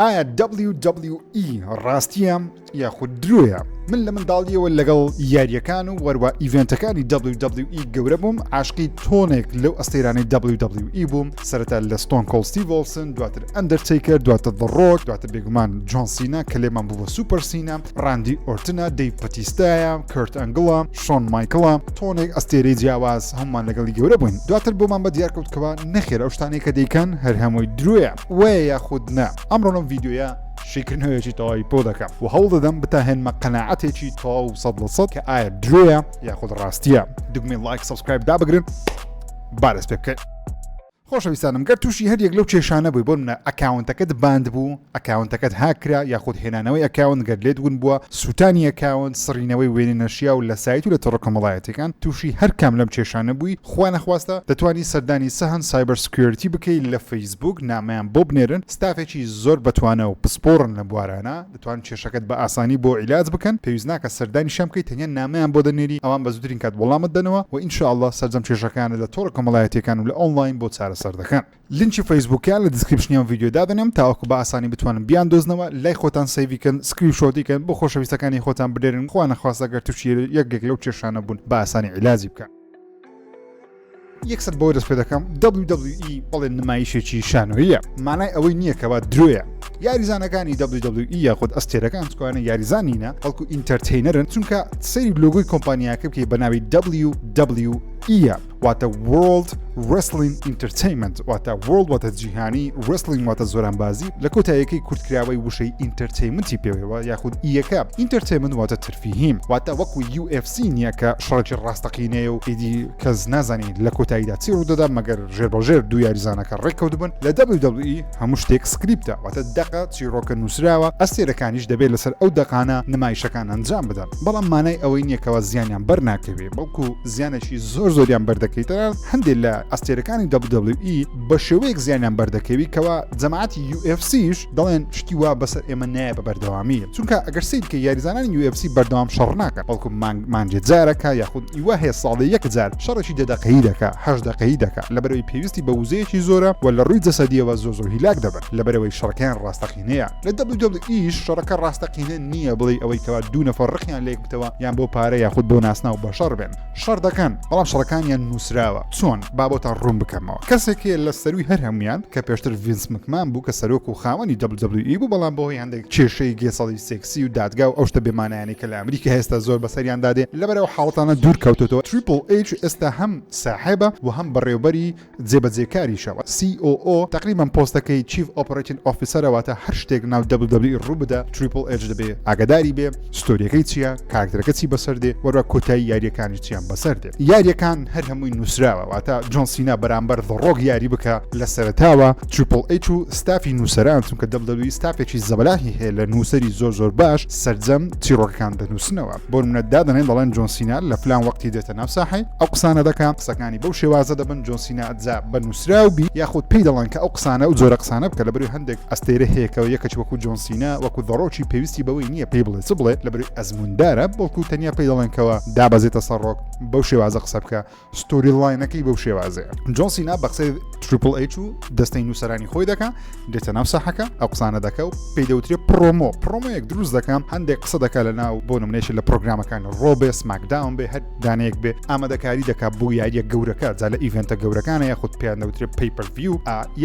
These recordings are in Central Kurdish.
ئایا WWE ڕاستیە یاخود درۆیە؟ من لە منداڵیەوە لەگەڵ یاریەکان و وەروە event ەکانی WWE گەورە بووم عاشقی تۆنێک لەو ئەستێرانەی WWE بووم سەرەتا لە ستۆن کۆڵد ستیڤ ئۆستن دواتر ئەندەرتەیکەر دواتر ذە ڕۆک دواتر بێگومان جۆن سینا کە لێمان بوو بە سوپەر سینا ڕاندی ئۆرتنە دەیڤ بەتیستایە کەرت ئەنگڵە شۆن مایکڵە تۆنێک ئەستێرەی جیاواز هەمومان لەگەڵی گەورە بووین دواتر بۆمان بە دیار کەوت کەوا نەخێر ئەو شتانەی کە دەیکەن هەر هەمووی درۆیە وایە یاخود نا ئەمڕۆ لەم ڤیدیۆیە شیکردنەوەیەکی تەواوی بۆ دەکەم و هەوڵ دەدەم بتاهێنمە قەناعەتێکی تەواو 100% کە ئایا درۆیە یاخود ڕاستیە دوگمەی like subscribe دابگرن با دەست پێ بکەین. خۆشەویستانم گەر تووشی هەریەک لەو کێشانە بووی بۆ نمونە account ەکەت banned بوو account ەکەت هاک کرا یاخود هێنانەوەی account گەر لێت ون بووە سووتانی account سڕینەوەی وێنەی نەشیاو لە سایت و لە تۆڕە کۆمەڵایەتیەکان تووشی هەر کام لەم کێشانە بووی خوا نەخواستە دەتوانی سەردانی سەهەند Cyber Security بکەی لە فەیسبووک نامەیان بۆ بنێرن ستافێکی زۆر بەتوانا و پسپۆڕن لەم بوارانە دەتوانن کێشەکەت بە ئاسانی بۆ عیلاج بکەن پێویست ناکە سەردانیشیان بکەی تەنیا نامەیان بۆ دەنێری ئەوان بە زووترین کات وەڵامت دەنەوە و ان شاء اللە سەرجەم کێشەکانت لە تۆڕە کۆمەڵایەتیەکان و لە ئۆنڵاین بۆ چارەسەر دەکەن. لینکی فەیسبووکیان لە description ی ئەم ڤیدیۆ دادەنێم تاوەکو بە ئاسانی بتوانن بیاندۆزنەوە لای خۆتان save ی کەن screenshot ی کەن بۆ خۆشەویستەکانی خۆتان بنێرن خوا نەخواستە گەر تووشی یەکێک لەو کێشانە بوون بە ئاسانی عیلاجی بکەن. یەکسەر بەوە دەست پێ دەکەم WWE بەڵێ نمایشێکی شانۆییە مانای ئەوەی نییە کەوا درۆیە یاریزانەکانی WWE یاخود ئەستێرەکان چکوانە یاریزان نینە بەڵکو entertainer ن چونکە سەیری لۆگۆی کۆمپانیاکە بکەی بە ناوی WWE واتە World Wrestling Entertainment واتە World واتە جیهانی Wrestling واتە زۆرانبازی لە کۆتاییەکەی کورتکراوەی وشەی Entertainment ی پێوەیە یاخود E یەکە Entertainment واتە ترفیهیم واتە وەکو UFC نییە کە شەڕێکی ڕاستەقینەیە و ئیدی کەس نازانێت لە کۆتاییدا چی ڕوودەدا مەگەر ژێربەژێر دوو یاریزانەکە ڕێککەوتبن لە WWE هەموو شتێک script ە واتە دەقە چیڕۆکە نووسراوە ئەستێرەکانیش دەبێت لەسەر ئەو دەقانە نمایشەکان ئەنجام بدەن بەڵام مانای ئەوەی نییە کەوا زیانیان بەرناکەوێ بەڵکو زیانێکی زۆر زۆریان بەردەکەویت تەنانەت هەندێک لە ئەستێرەکانی WWE بە شێوەیەک زیانیان بەردەکەوی کەوا جەماعەتی UFC یش دەڵێن شتی وا بەسەر ئێمە نایە بە بەردەوامی چونکە ئەگەر سەیر بکەی یاریزانانی UFC بەردەوام شەڕ ناکەن بەڵکو مانگ مانگێ جارەکە یاخود ئیوە هەیە ساڵێ یەک جار شەڕێکی دە دەقەیی دەکا هەشت دەقەیی دەکا لەبەرئەوەی پێویستی بە وزەیەکی زۆرە و لە ڕووی جەسەدیەوە زۆر زۆر هیلاک دەبن لەبەرئەوەی شەڕەکەیان ڕاستەقینەیە لە WWE یش شەڕەکە ڕاستەقینە نییە بڵێی ئەوەی کەوا دوو نەفەر ڕقیان لێک بتەوە یان بۆ پارە یاخود بۆ ناسناو بەشەڕ بێن شەڕ دەکەن بەڵام شەڕەکانیان نووسراوە چۆن با بۆتان ڕوون بکەمەوە کەسێک هەیە لە سەرووی هەر هەموویان کە پێشتر ڤینس مکمان بوو کە سەرۆک و خاوەنی WWE بوو بەڵام بەهۆی هەندێک کێشەی گێچەڵی سێکسی و دادگا و ئەو شتە بێمانایانەی کە لە ئەمریکا ئێستا زۆر بەسەریاندا دێ لەبەر ئەو حاڵەتانە دوور کەوتۆتەوە تریپڵ ئێچ ئێستا هەم ساحێبە و هەم بەڕێوبەری جێبەجێکاریشە COO تەقریبەن پۆستەکەی Chief Operating Officer ە واتە هەر شتێک ناو WWE ڕوو بدا تریپڵ ئێچ دەبێ ئاگاداری بێ story ەکەی چییە کارکتەرەکە چی بەسەر دێ وەروا کۆتایی یاریەکانی چیان بەسەر دێ یاریەکان هەر هەمووی نووسراوە واتە جۆن سینا بەرامبەر ذە ڕۆک یاری بکە لە سەرەتاوە تریپڵ ئێچ و ستافی نووسەران چونکە WWE ستافێکی زەبەلاحی هەیە لە نووسەری زۆر زۆر باش سەرجەم چیڕۆکەکان دەنووسنەوە بۆ نمونە دادەنێن دەڵێن جۆن سینا لە فلان وەقتی دێتە ناو ساحەی ئەو قسانە دەکا قسەکانی بەو شێوازە دەبن جۆن سینا جا بە نووسراو بی یاخود پێی دەڵێن کە ئەو قسانە ئەو جۆرە قسانە بکە لەبەرئەوەی هەندێک ئەستێرە هەیە کە یەکەکی وەکو جۆن سینا وەکو ذە ڕۆکی پێویستی بەوەی نییە پێی بڵێ چ بڵێ لەبەرئەوەی ئەزمووندارە بەڵکو تەنیا پێی دەڵێن کەوا دابەزێتە سەر ڕۆک بەو شێوازە قسە بکە story line ەکەی بەو شێوازەیە جۆن سینا بە قسەی تریپل ئێچ و دەستەی نووسەرانی خۆی دەکا دێتە ناو ساحەکە ئەو قسانە دەکە و پێی دەوترێ promo promo یەک دروست دەکەم هەندێک قسە دەکا لە ناو بۆ نمونەیش لە پرۆگرامەکان ڕۆ بێ سماکداون بێ هەر دانەیەک بێ ئامادەکاری دەکا بۆ یاریە گەورەکە جا لە event ە گەورەکانە یاخود پێیان دەوترێ pay-per-view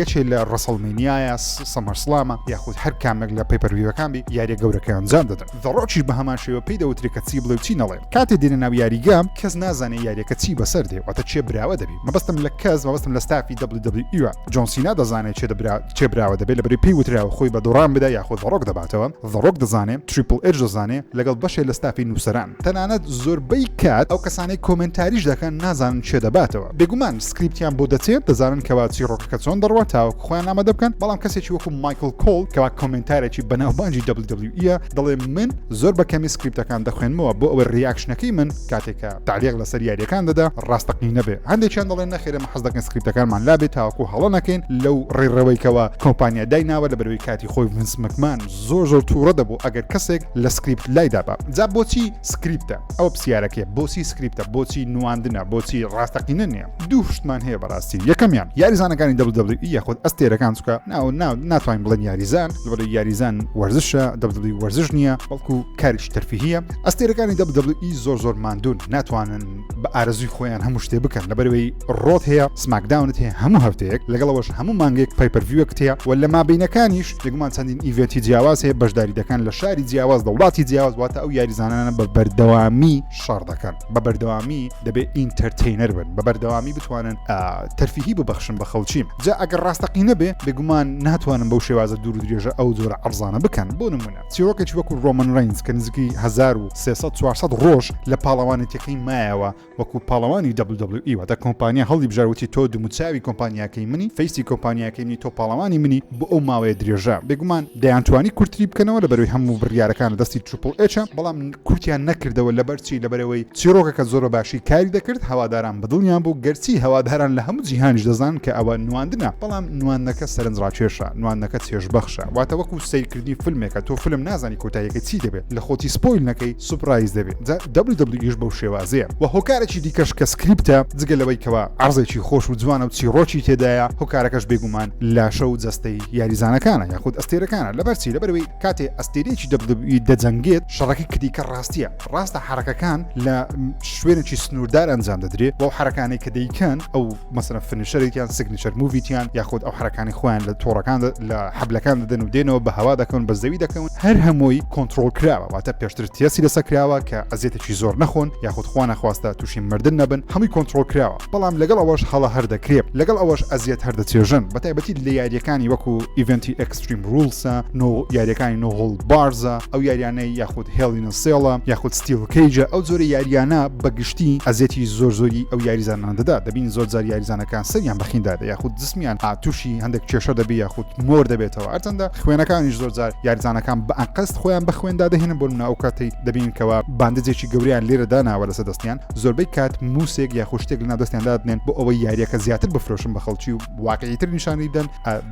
یەکێ لە ڕەسڵمینیایە سەمەرسلامە یاخود هەر کامێک لە pay-per-view ەکان بی یاریە گەورەکە ئەنجام دەدەن ذە ڕۆکیش بە هەمان شێوە پێی دەوترێ کە چی بڵێ و چی نەڵێ. کاتێ دێنە ناو یاریگا کەس نازانێ یاریەکە چی بەسەر دێ واتە کێ براوە دەبی مەبەستم لە کەس مەبەستم لە ستافی WWE جۆن سینا دەزانێ کێ دەبرا کێ براوە دەبێ لەبەری پێی وتراوە خۆی بە دۆڕان بدا یاخود ذە ڕۆک دەباتەوە ذە ڕۆک دەزانێ تریپل ئێچ دەزانێ لەگەڵ بەشێ لە ستافی نووسەران تەنانەت زۆربەی کات ئەو کەسانەی commentary ش دەکەن نازانن کێ دەباتەوە بێگومان سکریپتیان بۆ دەچێت دەزانن کەوا چیڕۆکەکە چۆن دەڕوات تاوەکو خۆیان ئامادە بکەن بەڵام کەسێکی وەکو مایکل کۆل کەوا commentator ێکی بەناوبانگی WWE دەڵێ من زۆر بە کەمی سکریپتەکان دەخوێنمەوە بۆ ئەوەی reaction ەکەی من کاتێک کە تعلیق لەسەر یاریەکان دەدا. ڕاستەقینە بێ. هەندێکیان دەڵێن نەخێر ئێمە حەز دەکەین سکریپتەکانمان لابێ تاوەکو هەڵە نەکەین لەو ڕێڕەوەی کەوا کۆمپانیا دایناوە، لەبەرئەوەی کاتی خۆی ڤینس مکمان زۆر زۆر تووڕە دەبوو ئەگەر کەسێک لە سکریپت لای دابا. جا بۆچی سکریپتە؟ ئەوە پرسیارەکەیە، بۆچی سکریپتە؟ بۆچی نواندنە؟ بۆچی ڕاستەقینە نییە؟ دوو شتمان هەیە بەڕاستی، یەکەمیان یاریزانەکانی WWE یاخود ئەستێرەکان، چونکە ناو ناو ناتوانین بڵێن یاریزان، لەبەرئەوەی یاریزان وەرزشە، WWE وەرزش نییە بەڵکو کارێکی تەرفیهیە. ئەستێرەکانی WWE زۆر زۆر ماندوون، ناتوانن بە ئارەزووی خۆیان هەموو شتێ بکەن، لەبەرئەوەی Raw ت هەیە، SmackDown ت هەیە هەموو هەفتەیەک، لەگەڵەوەش هەموو مانگێک pay-per-view ەکت هەیە و لە مابینەکانیش بێگومان چەندین event ی جیاواز هەیە، بەشداری دەکەن لە شاری جیاواز، لە وڵاتی جیاواز، واتە ئەو یاریزانانە بە بەردەوامی شەڕ دەکەن، بە بەردەوامی دەبێ entertainer بن، بە بەردەوامی بتوانن تەرفیهی ببەخشن بە خەڵکی. جا ئەگەر ڕاستەقینە بێ بێگومان ناتوانن بەو شێوازە دوور و درێژە ئەو جۆرە عەرزانە بکەن. بۆ نمونە چیرۆکێکی وەکو ڕۆمان ڕەینز کە نزیکەی 1300 400 ڕۆژ لە پاڵەوانێتیەکەی مایەوە وەکو پاڵەوانی WWE، واتە کۆمپانیا هەڵی بژار وتی تۆ دموچاوی کۆمپانیاکەی منی، face ی کۆمپانیاکەی منی، تۆ پاڵەوانی منی بۆ ئەو ماوەیە درێژە. بێگومان دەیانتوانی کورتری بکەنەوە لەبەرئەوەی هەموو بڕیارەکان لە دەستی Triple H ە، بەڵام کورتیان نەکردەوە لەبەر چی؟ لەبەرئەوەی چیڕۆکەکە زۆر بە باشی کاری دەکرد، هەواداران بەدڵیان بوو، گەرچی هەواداران لە هەموو جیهانیش دەزانن کە ئەوە نواندنە، بەڵام نواندنەکە سەرنجڕاکێشە، نواندنەکە چێژبەخشە، واتە وەکو سەیرکردنی فلمێکە، تۆ فلم نازانی کۆتاییەکەی چی دەبێت، لە خۆتی spoil نەکەی surprise دەبێت، جا WWE یش بەو شێوازەیە. وە هۆکارێکی دیکەش کە سکریپتە، جگە لەوەی کەوا عەرزێکی خۆش و جوانە و چیڕۆکی تێدایە، هۆکارەکەش بێگومان لاشە و جەستەی یاریزانەکانە یاخود ئەستێرەکانە، لەبەرچی؟ لەبەرئەوەی کاتێ ئەستێرەیەکی WWE دەجەنگێت شەڕەکەی کە دیکە ڕاستیە، ڕاستە حەرەکەکان لە شوێنێکی سنووردار ئەنجام دەدرێ و ئەو حەرەکانەی کە دەیکەن ئەو مەسەلەن finisher ێکیان signature move یتیان یاخود ئەو حەرەکانی خۆیان لە تۆڕەکان لە حەبلەکان دەدەن و دێنەوە بە هەوا دەکەون بە زەوی دەکەون هەر هەمووی کۆنترۆڵ کراوە، واتە پێشتر تێستی لەسەر کراوە کە ئەزیەتێکی زۆر نەخۆن یاخود خوا نەخواستە تووشی مردن نەبن، هەمووی کۆنترۆڵ کراوە. بەڵام لەگەڵ ئەوەش هەڵە هەر دەکرێ، لەگەڵ ئەوەش ئەزیەت هەر دەچێژن، بەتایبەتی لە یاریەکانی وەکو event ی Extreme Rules ە، no یاریەکانی No Holds Barred ە، ئەو یاریانەی یاخود Hell in a Cell ە یاخود Steel Cage ە، ئەو جۆرە یاریانە بە گشتی ئەزیەتی زۆر زۆری ئەو یاریزانانە دەدا، دەبینی زۆر جار یاریزانەکان سەریان بە خین دادە یاخود جسمیان تووشی هەندێک کێشە دەبێ یاخود مۆر دەبێتەوە، هەرچەندە خوێنەکانیش زۆر جار یاریزانەکان بە ئەنقەست خۆیان بە خوێن دادەهێنن، بۆ نمونە ئەو کاتەی دەبینین کەوا bandage ێکی گەورەیان لێرە داناوە لەسەر دەستیان، زۆربەی کات موسێک یاخود شتێک لەناو دەستیان دادنێن بۆ ئەوەی یاریەکە زیاتر بفرۆشن بە خەڵکی و واقعیتر نیشانی بدەن.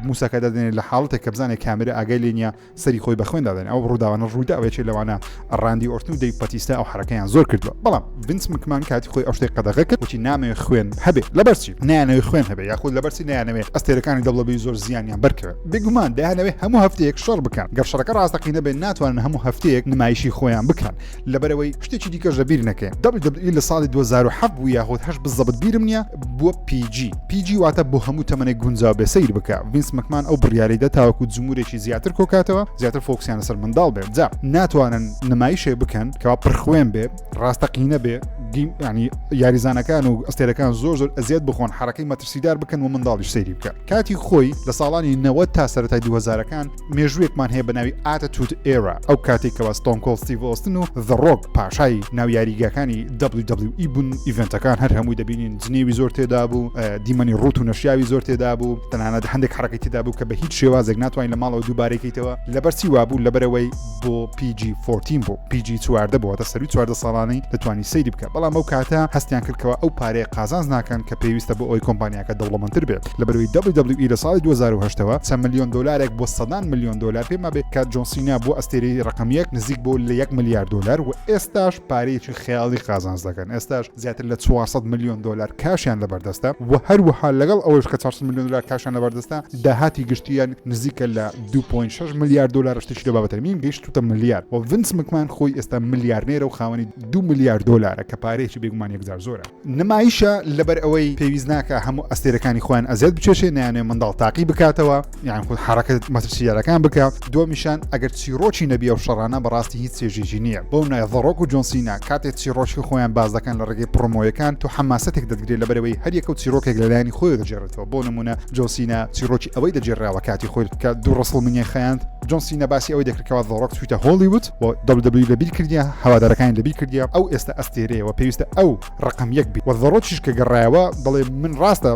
موسەکە دادێنێت لە حاڵەتێک کە بزانێت کامێرا ئاگای لێ نییە سەری خۆی بە خوێن دادێن. ئەو ڕووداوانە ڕوویدا یەکێ لەوانە ڕاندی ئۆرتن و دەیڤ بەتیستا ئەو حرەکەیان زۆر کردووە، بەڵام ڤینس مکمان کاتی خۆی ئەو شتێک قەدەغە کرد، وتی نامەوێت خوێن هەبێ. لەبەرچی نایانەوێت خوێن هەبێ یاخود لەبەرچی نایانەوێت ئەستێرەکانی WWE زۆر زیانیان بەرکەوێت؟ بێگومان دەیانەوێت هەموو هەفتەیەک شەڕ بکەن، گەر شەڕەکە ڕاستەقینە بێت ناتوانن هەموو هەفتەیەک نمایشی خۆیان بکەن. لەبەرئەوەی شتێکی دیکەش لەبیر نەکەین WWE لە ساڵی 2007 بوو یاخود 8 بزەبت بیرم نییە بووە PG. PG واتە بۆ هەموو تەمەنێک گونجاو بێ سەیر بکە. ڤینس مکمان ئەو بڕیارەی دا تاوەکو جمهورێکی زیاتر کۆکاتەوە، زیاتر focus یان لەسەر منداڵ بێ. جا ناتوانن نمایشێک بکەن کەوا پڕخوێن بێ، ڕاستەقینە بێ، گیم یعنی یاریزانەکان و ئەستێرەکان زۆر زۆر ئەزیەت بخۆن، حرەکەی مەترسیدار بکەن و منداڵیش سەیری بکە. کاتی خۆی لە ساڵانی 90 تا سەرەتای 2000ەکان مێژوویەکمان هەیە بە ناوی Attitude Era، ئەو کاتێک کەوا ستۆن کۆڵد ستیڤ ئۆستن و The Rock پاشای ناو یاریگاکانی WWE بوون. event ەکان هەر هەمووی دەبینین جنێوی زۆر تێدا بوو، دیمەنی ڕوت و نەشیاوی زۆر تێدا بوو، تەنانەت هەندێک حرەکەی تێدا بوو کە بە هیچ شێوازێک ناتوانین لە ماڵەوە دووبارەکەیتەوە. لەبەرچی وابوو؟ لەبەرەوەی بۆ PG-14 بوو، PG 14 بوو، واتە سەروی 14 ساڵانی دەتوانی سەیری بکە. بەڵام ئەو کاتە هەستیان کرد کەوا ئەو پارەیە قازانج ناکەن کە پێویستە بۆ ئەوەی کۆمپانیاکە دەوڵەمەندتر بێت. لەبەرئەوەی WWE لە ساڵی 2008ەوە چەند ملیۆن دۆلارێک بۆ سەدان ملیۆن دۆلار پێما بێت کە جۆن سینا بووە ئەستێرەی ڕەقەم یەک نزیک بۆ لە 1 ملیار دۆلار و ئێستاش پارەیەکی خەیاڵی قازانج دەکەن، ئێستاش زیاتر لە 400 ملیۆن دۆلار cash یان لەبەردەستە و هەروەها لەگەڵ ئەوەیش کە 400 ملیۆن دۆلار cash یان لەبەردەستە داهاتی گشتیان نزیکە لە 2.6 ملیار دۆلار، شتێکی لەو بابەتە میم گەیشتوتە ملیار و ڤینس مکمان خۆی ئێستا ملیارنێرە و خاوەنی 2 ملیار دۆلارە کە پارەیەکی بێگومان یەکجار زۆرە. نمایشە لەبەر ئەوەی پێویست ناکە هەموو ئەستێرەکانی خۆیان ئەزیەت بچێشێ، نایانێ منداڵ تاقی بکاتەوە یان خود حرەکە مەترسیدارەکان بکە. دووەمیشان ئەگەر چیڕۆکی نەبی ئەو شەڕانە بەڕاستی هیچ چێژێکی نییە. بەو نایە The Rock و جۆن سینا کاتێ چیڕۆکی خۆیان باس دەکەن لە ڕێگەی promo یەکان تۆ حەماسەتێک دەتگرێت لەبەرئەوەی هەریەکە و چیڕۆکێک لەلایەنی خۆیەوە دەگێڕێتەوە. بۆ نمونە جۆن سینا چیڕۆکی ئەوەی دەگێڕاوە کاتی خۆی کە دوو WrestleMania ی خەیاند. جۆن سینا باسی ئەوەی دەکرد کەوا The Rock چوویتە هۆڵیوود و WWE لەبیر کردیە، هەوادارەکانی لەبیر کردیە، ئەو ئێستا ئەستێرەیە و پێویستە ئەو ڕقم یەک بی و The Rock یش کە گەڕایەوە دەڵێ من ڕاستە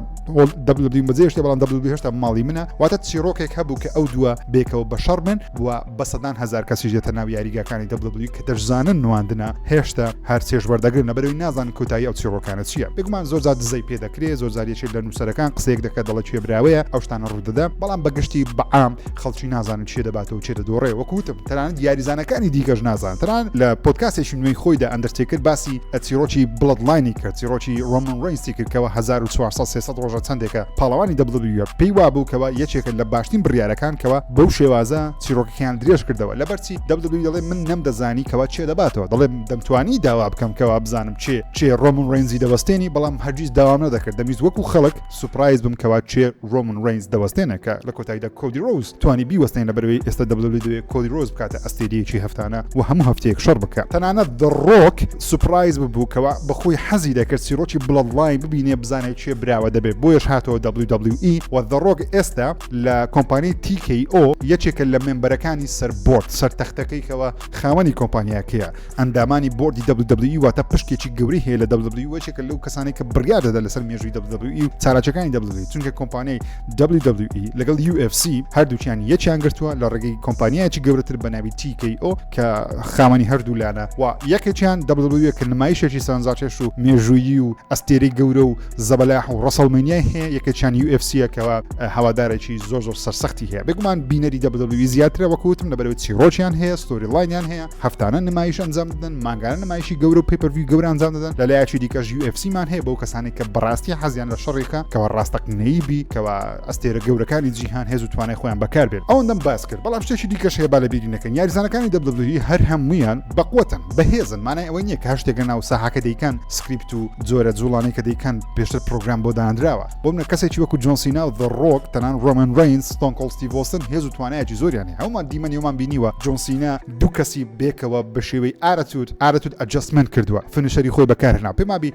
WWE بەجێشتێ بەڵام WWE هێشتا ماڵی منە. واتە چیرۆکێک هەبوو کە ئەو دووە بێکەوە بەشەڕ بن و بە سەدان هەزار کەسیش دێتە ناو یاریگاکانی WWE کە دەشزانن نواندنە هێشتا هەر چێژ وەردەگرن لەبەرەوەی نازانن کۆتایی ئەو چیڕۆکانە چییە. بێگومان زۆر جار دزەی پێ دەکرێ، زۆر جار یەکێک لە نووسەرەکان قسەیەک دەکات دەڵێ کێ براوەیە، ئەو شتانە ڕوو دەدا، بەڵام بە گشتی بە عام خەڵکی نازانن کێ دەباتەوە و کێ دەدۆڕێ، وەکو وتم تەنانەت یاریزانەکانی دیکەش نازانن. تەنانەت لە پۆدکاستێکی نوێی خۆیدا ئەندەرتەیکەر باسی چیڕۆکی Bloodline ی کرد، چیڕۆکی ڕۆمان ڕەینسی کرد کەوا 1400 300 ڕۆژە چەندێکە پاڵەوانی WWE پێی وابوو کەوا یەکێکە لە باشترین بڕیارەکان کەوا بەو شێوازە چیڕۆکەکەیان درێژ کردەوە. لەبەرچی WWE دەڵێ من نەمدەزانی کەوا کێ دەباتەوە، دەڵێ دەمتوانی داوا بکەم کەوا بزانم کێ کێ ڕۆمان ڕەینزی دەوەستێنی، بەڵام هەرگیز داوام نەدەکرد، دەمویست وەکو خەڵک surprise بم کەوا کێ ڕۆمان ڕەینز دەوەستێنێ، کە لە کۆتاییدا کۆدی ڕۆز توانی بیوەستێنێ، لەبەرئەوەی ئێستا WWE دەوێ کۆدی ڕۆز بکاتە ئەستێرەیەکی هەفتانە و هەموو هەفتەیەک شەڕ بکا. تەنانەت The Rock surprise ببوو کەوا بەخۆی حەزی دەکرد چیڕۆکی Bloodline ببینێ بزانێ کێ براوە دەبێ، بۆیەش هاتەوە WWE و The Rock ئێستا لە کۆمپانیای TKO یەکێکە لە member ەکانی سەر board، سەر تەختەکەی کەوا خاوەنی کۆمپانیاکەیە، ئەندامانی board ی WWE واتە پشکێکی گەورەی هەیە لە WWE و یەکێکە لەو کەسانەی کە بڕیار دەدا لەسەر مێژووی WWE و چالاکیەکانی WWE، چونکە کۆمپانیای WWE لەگەڵ UFC هەردووکیان یەکیان گرتووە لە ڕێگەی کۆمپانیایەکی گەورەتر بە ناوی TKO کە خاوەنی هەردوو لانە و یەکێکیان WWE کە نمایشێکی سەرنجڕاکێش و مێژوویی و ئەستێرەی گەورە و زەبەلاح و WrestleMania ی هەیە، یەکێکیان UFC کەوا هەوادارێکی زۆر زۆر سەرسەختی هەیە. بێگومان بینەری WWE زیاترە وەکو وتم لەبەرەوەی چیڕۆکیان هەیە، storyline یان هەیە، هەفتانە نمایش ئەنجام دەدەن، مانگانە نمایشی گەورە و pay-per-view گەورە ئەنجام دەدەن. لە لایەکی دیکەش UFC مان هەیە بەو کەسانەی کە بەڕاستی حەزیان لە شەڕێکە کەوا ڕاستەقینەیی بی، کەوا ئەستێرە گەورەکانی جیهان هێز و توانای خۆیان بەکار بێن. ئەوەندەم باس کرد، بەڵام شتێکی دیکەش هەیە با لەبیری نەکەین، یاریزانەکانی WWE هەر هەموویان بەقوەتن، بەهێزن، مانای ئەوەی نییە کە هەر شتێک لەناو ساحەکە دەیکەن سکریپت و جۆرە جوڵانەی کە دەیکەن پێشتر پرۆگرام بۆ دانراوە. بۆ منە کەسێکی وەکو جۆن سینا و The Rock، تەنان ڕۆمان ڕەینز، ستۆن کۆڵد ستیڤ ئۆستن هێز و توانایەکی زۆریان هەیە. هەموومان دیمەنی ئەومان بینیوە جۆن سینا دوو کەسی بێکەوە بە شێوەی attitude attitude adjustment کردووە، finisher ی خۆی بەکارهێنا. پێم وابی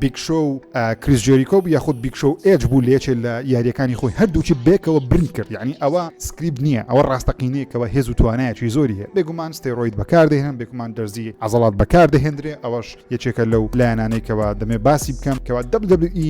بیگ شۆ و کریس جێریکۆ بوو یاخود بیگ شۆ و ئێج بوو لە یەکێ لە یاریەکانی خۆی هەردووکی بێکەوە برین کرد. یعنی ئەوە سکریپت نییە، ئەوە ڕاستەقینەیە کەەوە هێز و توانایەکی زۆری هەیە. بێگومان ستێرۆید بەکاردەهێنن، بێگومان دەرزی عەزەڵات بەکاردەهێندرێ، ئەوەش یەکێکە لەو لایەنانەی کەوا دەمێ باسی بکەم کەوا WWE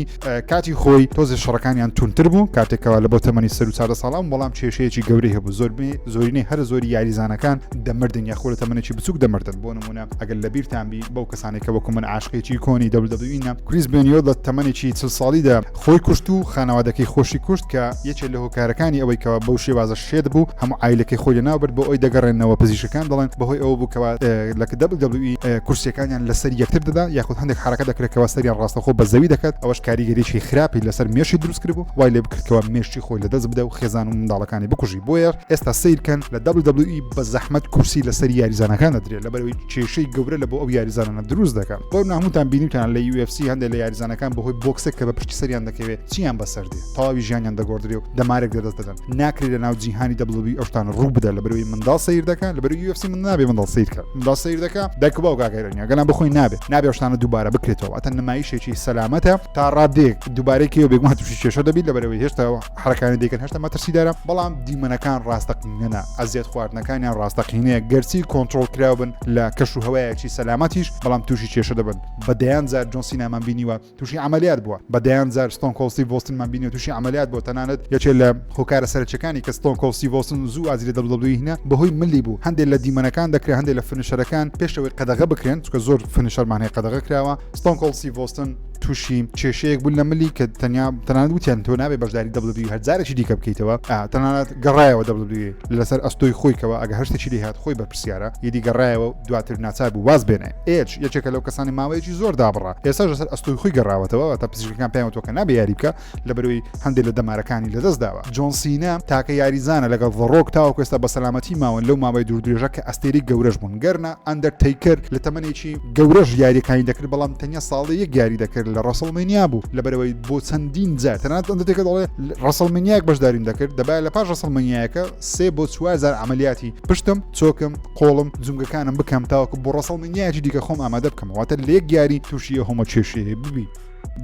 کاتی خۆی تۆزێ شەڕەکانیان تونتر بوو کاتێک کەوا لە بۆ تەمەنی سەر و 14 ساڵان، بەڵام کێشەیەکی گەورەی هەبوو، زۆربەی زۆرینەی هەرە زۆری یاریزانەکان دەمردن یاخۆ لە تەمەنێکی بچووک دەمردن. بۆ نمونە ئەگەر لەبیرتان بی بەو کەسانێک کە وەکو من عاشقێکی کۆنی WWE نە، کریس بێنیۆ لە تەمەنێکی 40 ساڵیدا خۆی کوشت و خانەوادەکەی خۆشی کوشت، کە یەکێ لە هۆکارەکانی ئەوەی کەوا بەو شێوازە شێت بوو هەموو عایلەکەی خۆی لەناو برد بۆ ئەوی دەگەڕێنەوە پزیشکەکان دەڵێن بەهۆی ئەوە بوو کەوا لە WWE کورسیەکانیان لەسەر یەکتر دەدا یاخود هەندێک حرەکە دەکرێت کەوا سەریان ڕاستەخۆ بە زەوی دەکات، ئەوەش کاریگەریی خراپی لەسەر مێشکی دروست کردبوو وای لێ بکرد کەوا مێشکی خۆی لەدەست بدە و خێزان و منداڵەکانی بکوژی. بۆیە ئێستا سەیرکەن لە WWE بە زەحمەت کورسی لەسەر یاریزانەکان دەدرێت لەبەرەوەی کێشەی گەورە لە بۆ ئەو یاریزانانە دروست دەکات. بۆ ناهموتان بینیتان لە UFC هەندێک لە یاریزانەکان بەهۆی بۆکسێک کە بە پشتی سەریان دەکەوێت چیان بەسەر دێ، تەواوی ژیانیان دەگۆڕدرێ و دەمارێک لەدەست دەدەن. ناکرێت لە ناو جیهانی WWE ئەو شتانە ڕوو بدە لەبەرەوەی منداڵ سەیر دەکا، لەبەرەوەی UFC من نابێ منداڵ سەیر کە منداڵ سەیر دەکا دایک و باوک ئاگای نییە، گەلان بەخۆی نابێ نابێ ئەو شتانە دووبارە بکرێتەوە. واتە نمایشێکی سەلامەتە تا ڕادەیەک دووبارەی کەیەوە بێگومان تووشی کێشە دەبیت لەبەرەوەی هێشتا حرەکانی دەیکەن هێشتا مەترسیدارە، بەڵام دیمەنەکان ڕاستەقینەنە، ئەزیەت خواردنەکانیان ڕاستەقینەیە، گەرچی کۆنترۆڵ کراو بن لە کەش و هەوایەکی سەلامەتیش بەڵام تووشی کێشە دەبن. بە دەیان جار جۆن سینامان بینیوە تووشی عەمەلیات بووە، بە دەیان جار ستۆن کۆڵد ستیڤ ئۆستنمان بینیوە تووشی عەمەلیات بووە. تەنانەت یەکێ لە هۆکارە سەرەکیەکانی کە ستۆن کۆڵد ستیڤ ئۆستن زوو وازی لە WWE هینا بەهۆی ملی بوو. هەندێک لە دیمەنەکان دەکرێت هەندێک لە finisher ەکان پێش ئەوەی قەدەغە بکرێن، چونکە زۆر finisher مان هەیە قەدەغە کراوە، ستۆن کۆڵد ستیڤ ئۆستن تووشی کێشەیەک بوو لە ملی کە تەنیا تەنانەت وتیان تۆ نابێ بەشداری WWE هەر جارێکی دیکە بکەیتەوە. تەنانەت گەڕایەوە WWE لەسەر ئەستۆی خۆی کەەوە ئەگە هەر شتێکی لێ هات خۆی بەرپرسیارە، یدی گەڕایەوە دواتر ناچار بوو واز بێنێ. ئێج یەکێکە لەو کەسانی ماوەیەکی زۆر دابڕا، ئێستاش لەسەر ئەستۆی خۆی گەڕاوەتەوە، واتە پزیشکەکان پێیان وتووە کە نابێ یاری بکە لەبەرەوەی هەندێک لە دەمارەکانی لەدەست داوە. جۆن سینا تاکە یاریزانە لەگەڵ The Rock تاوەکو ئێستا بە سەلامەتی ماون لەو ماوەی دوور درێژە کە ئەستێرەی گەورەش بوون، گەرنا ئەندەرتەیکەر لە تەمەنێکی گەورەش یاریەکانی دەکرد بەڵام تەنیا ساڵێ یەک یاری دەکرد لە WrestleMania بوو، لەبەرەوەی بۆ چەندین جار تەنانەت ئەندەرتەیکەر دەڵێ WrestleMania یەک بەشداریم دەکرد دەبایە لە پاش WrestleMania یەکە سێ بۆ چوار جار عەمەلیاتی پشتم چۆکم قۆڵم جومگەکانم بکەم تاوەکو بۆ WrestleMania یەکی دیکە خۆم ئامادە بکەم، واتە لە یەک یاری تووشی ئەو هەموو کێشەیە ببی.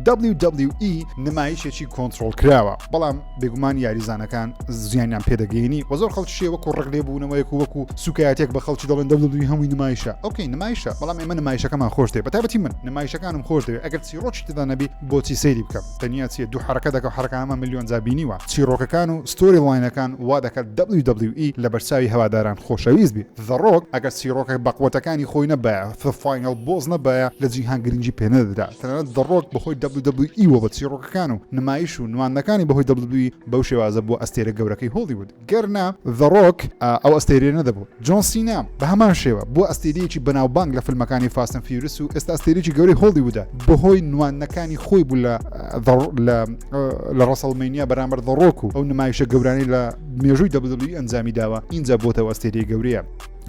WWE نمایشێکی کۆنترۆڵ کراوە بەڵام بێگومان یاریزانەکان زیانیان پێدەگەینی و زۆر خەڵکی وەکو ڕق لێبوونەوەیەک و وەکو سوکایەتێک بە خەڵکی دەڵێن WWE هەمووی نمایشە okay نمایشە بەڵام ئێمە نمایشەکەمان خۆش دەوێت بەتایبەتی من نمایشەکانم خۆش دەوێت ئەگەر چیڕۆکی تێدا نەبی بۆچی سەیری بکەم تەنیا چیە دوو حرەکە دەکە حرەکانمان ملیۆن جار بینیوە چیڕۆکەکان و storyline ەکان وا دەکات WWE لە بەرچاوی هەواداران خۆشەویست بی The Rock ئەگەر چیڕۆکە بەقوەتەکانی خۆی نەبایە The Final Boss نەبایە لە جیهان گرنگی پێ نەدەدرا تەنانەت The Rock بەهۆی WWE وە بە چیڕۆکەکان و نمایش و نواندنەکانی بەهۆی WWE بەو شێوازە بووە ئەستێرە گەورەکەی هۆڵیوود گەر نا The Rock ئەو ئەستێرەیە نەدەبوو. جۆن سینا بە هەمان شێوە بووە ئەستێرەیەکی بەناوبانگ لە فیلمەکانی Fast and Furious و ئێستا ئەستێرەیەکی گەورەی هۆڵیوودە بەهۆی نواندنەکانی خۆی بوو لە لە WrestleMania بەرامبەر The Rock و ئەو نمایشە گەورانەی لە مێژووی WWE ئەنجامی داوە ئینجا بۆتەوە ئەستێرەی گەورەیە.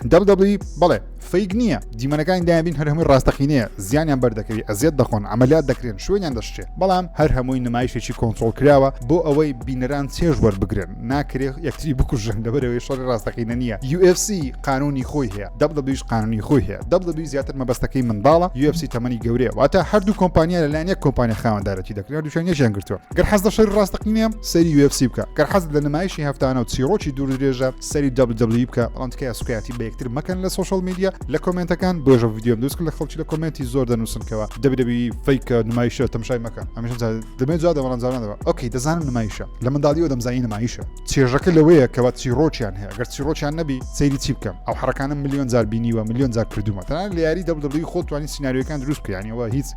WWE بەڵێ fake نییە دیمەنەکانی دایبین هەر هەمووی ڕاستەقینەیە زیانیان بەردەکەوی ئەزیەت دەخۆن عملیات دەکرێن شوێنیان دەشتێ بەڵام هەر هەمووی نمایشێکی کۆنترۆڵ کراوە بۆ ئەوەی بینەران چێژ وەربگرن ناکرێ یەکتری بکوژن لەبەرەوەی شەڕی ڕاستەقینە نییە UFC قانونی خۆی هەیە WWE قانونی خۆی هەیە WWE زیاتر مەبەستەکەی منداڵە UFC تەمەنی گەورەیە واتە هەردوو کۆمپانیا لەلایەن یەک کۆمپانیا خاوەندارەتی دەکرێن هەردووشیان یەکیان گرتووە گەر حەز لە شەڕی ڕاستەقینەیە سەیری UFC بکە گەر حەز لە نمایشی هەفتانە و چیڕۆکی دوور درێژە سەیری WWE بکە بەڵام تکایە سوکایەتی بە یەکتر مەکەن لە social media لە کۆمێنتەکان بۆیە ڤیدیۆم دروست کرد لە خەڵکی لە کۆمێنتی زۆر دەنووسن کەوا WWE fake ە نمایشە تەمشای مەکە هەمیشە دەمێ جواب دەبەڵام جواب نادەبا okay دەزانم نمایشە لە منداڵیەوە دەمزانی نمایشە چێژەکە لەوەیە کەوا چیڕۆکیان هەیە گەر چیڕۆکیان نەبی سەیری چی بکەم ئەو حرەکانم ملیۆن جار بینیوە ملیۆن جار کردومە تەنانەت لە یاری WWE خۆت توانی سیناریۆکان دروست بکە یانی ئەوە هیچ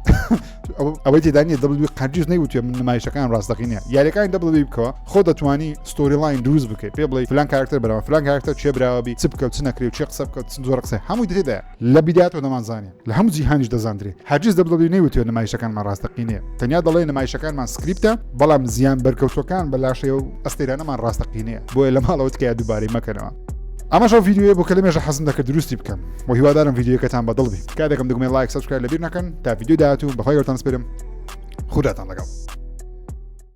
ئەوەی تێدا نییە WWE قەرگیز نەیوتوێ من نمایشەکان ڕاستەقینە یاریەکانی WWE بکەوە خۆ دەتوانی storyline دروست بکەیت پێ بڵێ فلان کارکتەر براوە فلان کارکتەر چێ براوە بی چ بکە چ نەکرێ و چێ قسە بکە چ زۆر قسە هەمووی تێدایە لە بیدایەتەوە دەمانزانی لە هەموو جیهانیش دەزاندرێ هەرگیز WWE نەیوتوێ نمایشەکانمان ڕاستەقینەیە تەنیا دەڵێ نمایشەکانمان script ە بەڵام زیان بەرکەوتوەکان بە لاشەی و ئەستێرانەمان ڕاستەقینەیە بۆیە لە ماڵەوە تکایە دووبارەی مەکەنەوە ئەمەش ئەو ڤیدیۆیە بوو کە لە مێژە حەزم دەکرد دروستی بکەم و هیوادارم ڤیدیۆکەتان بەدڵ بی تکا دەکەم دگمەی like subscribe لەبیر نەکەن تا ڤیدیۆی داهاتوو بەخوای گەورەتان سپێرم خوداتان لەگەڵ.